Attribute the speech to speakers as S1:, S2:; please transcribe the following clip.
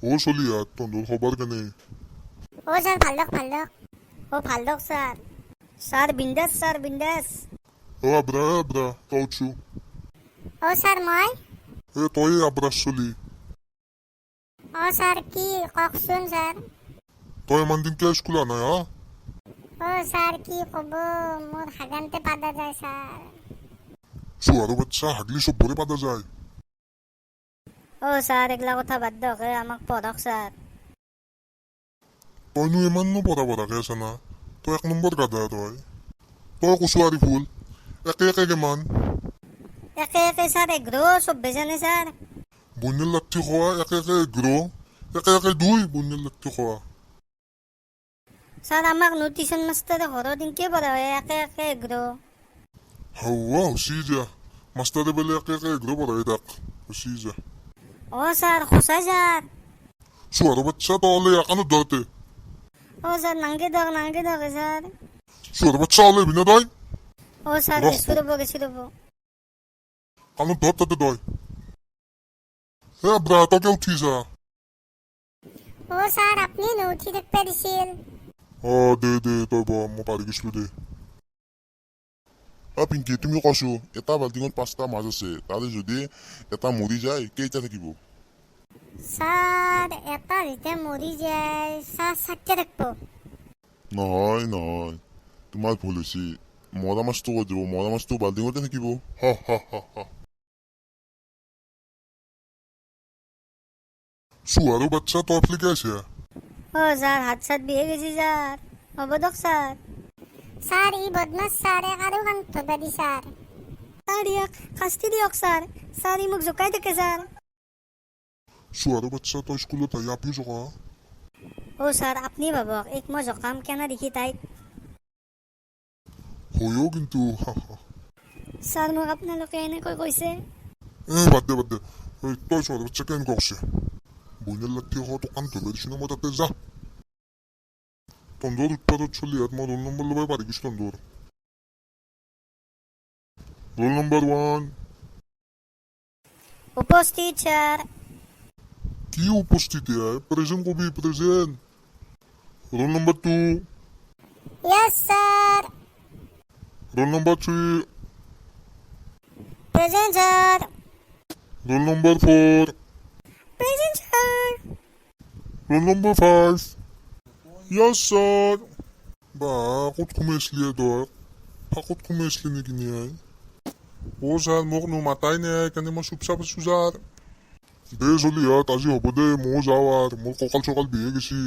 S1: অ চলিহাত, তহঁতৰ খবৰ কেনে?
S2: অ ছাৰ, ভাল দিয়ক, ভাল দিয়ক।
S3: অ, ভাল দিয়ক ছাৰ। ছাৰ বিন্দাছ, ছাৰ বিন্দাছ।
S1: অ আব্ৰা, এ আব্ৰা, তই উঠছো।
S2: অ ছাৰ, মই?
S1: এ তই আব্ৰাৰ চলি।
S2: অ ছাৰ, কি কওকচোন ছাৰ।
S1: তই ইমান দিন কিয় স্কুল অহা নাই হা?
S2: অ ছাৰ, কি ক'ব, মোৰ হাগানতে পাদা যায় ছাৰ।
S1: চুৱাৰো বাচ্চা, হাগলি চবৰে পাদা যায়।
S3: অ ছাৰ, এইগিলা কথা বাদ দিয়ক হে, আমাক পঢ়ক ছাৰ।
S1: তইনো ইমাননো পঢ়া পঢ়াকে আছা না, তই এক নম্বৰ গাধা তই। তই কচু আৰিফুল, একে একে কিমান?
S3: একে একে ছাৰ 11, চব্বে জানে ছাৰ।
S1: বন্যৰ লাঠি খোৱা, একে একে 11, একে একে 2, বন্যৰ লাঠি খোৱা।
S3: ছাৰ, আমাক নো টিউচন মাষ্টাৰে ঘৰত ইনকে পঢ়ায়, একে একে 11।
S1: হাওৱা হুচি যা, মাষ্টাৰে বোলে একে একে 11 পঢ়াই তাক, হুচি যা।
S3: অ ছাৰ, সঁচাই ছাৰ।
S1: চুৱাৰো বাচ্চা, তই ওলাই কাণত ধৰতে।
S3: অ ছাৰ, নাংগে দিয়ক, নাংগে দিয়ক ছাৰ।
S1: চুৱাৰো বাচ্চা, ওলাই না তই।
S3: অ ছাৰ।
S1: ৰখ।
S3: গেছো ৰ'ব, গেছো ৰ'ব।
S1: কাণত ধৰ তাতে তই। হে আব্ৰা, তই কিয় উঠি যা?
S2: অ ছাৰ, আপুনি নুঠি থাকিব দিছিল।
S1: অ দে দে, তই বহ, মই পাহৰি গৈছিলো দে।
S4: অ পিংকি, তুমি কচো, এটা বাল্টিঙত পাঁচটা মাছ আছে, তাৰে যদি এটা মৰি যায়, কেইটা থাকিব?
S2: ছাৰ, এটা যেতিয়া মৰি যায় ছাৰ, চাৰিটা থাকিব।
S4: নহয় নহয়, তোমাৰ ভুল হৈছে। মৰা মাছটো ক'ত যাব? মৰা মাছটো বাল্টিঙতে থাকিব।
S1: হা হা হা হা। চুৱাৰো বাচ্চা, তই ফ্লিকে আছে।
S3: অ ছাৰ, হাত চাত বিষে গৈছে ছাৰ, হ'ব দিয়ক ছাৰ।
S2: ছাৰ, ই বদমাছ ছাৰ, এক আৰু কাণ ধৰবা দি ছাৰ।
S3: ছাৰ, ইয়াক শাস্তি দিয়ক ছাৰ। ছাৰ, ই মোক জোকাই থাকে ছাৰ।
S1: চুৱাৰো বাচ্চা, তই স্কুলত আহি আপিও জোকা।
S3: অ ছাৰ, আপুনি ভাবক, এইক মই জোকাম কেনে দেখি তাইক।
S1: হয়ও কিন্তু, হা হা।
S3: ছাৰ, মোক আপোনালোকে এনেকৈ কৈছে।
S1: এ বাদ দে, বাদ দে। এই, তই চুৱাৰো বাচ্চা কেনেকুৱা কৰিছে? বইনাৰ লাঠি খোৱা, তোক কাণ ধৰবা দিছো না মই তাতে, যা। তন্দৰ উৎপাতত চলিহাত মই ৰোল নম্বৰ ল'বই পাৰি গৈছো। তন্দৰ ৰোল নম্বৰ 1।
S3: উপস্থিত ছাৰ।
S1: কি উপস্থিতি আই, প্ৰেজেণ্ট কবি, present. Roll number 2।
S2: Yes sir.
S1: Roll number 3।
S3: Present sir.
S1: Roll number 4।
S3: Present sir.
S1: Roll number 5। Yes sir. বা ক'ত সোমাইছিলি তই? ফাকত সোমাইছিলি নেকি নিয়াই? অ' ছাৰ, মোক নো মাতাই নাই, সেইকাৰণে মই চুপচাপ আছো ছাৰ। দে চলিহাত, আজি হ'ব দে, ময়ো যাওঁ আৰু, মোৰ কঁকাল চকাল বিষে গৈছি।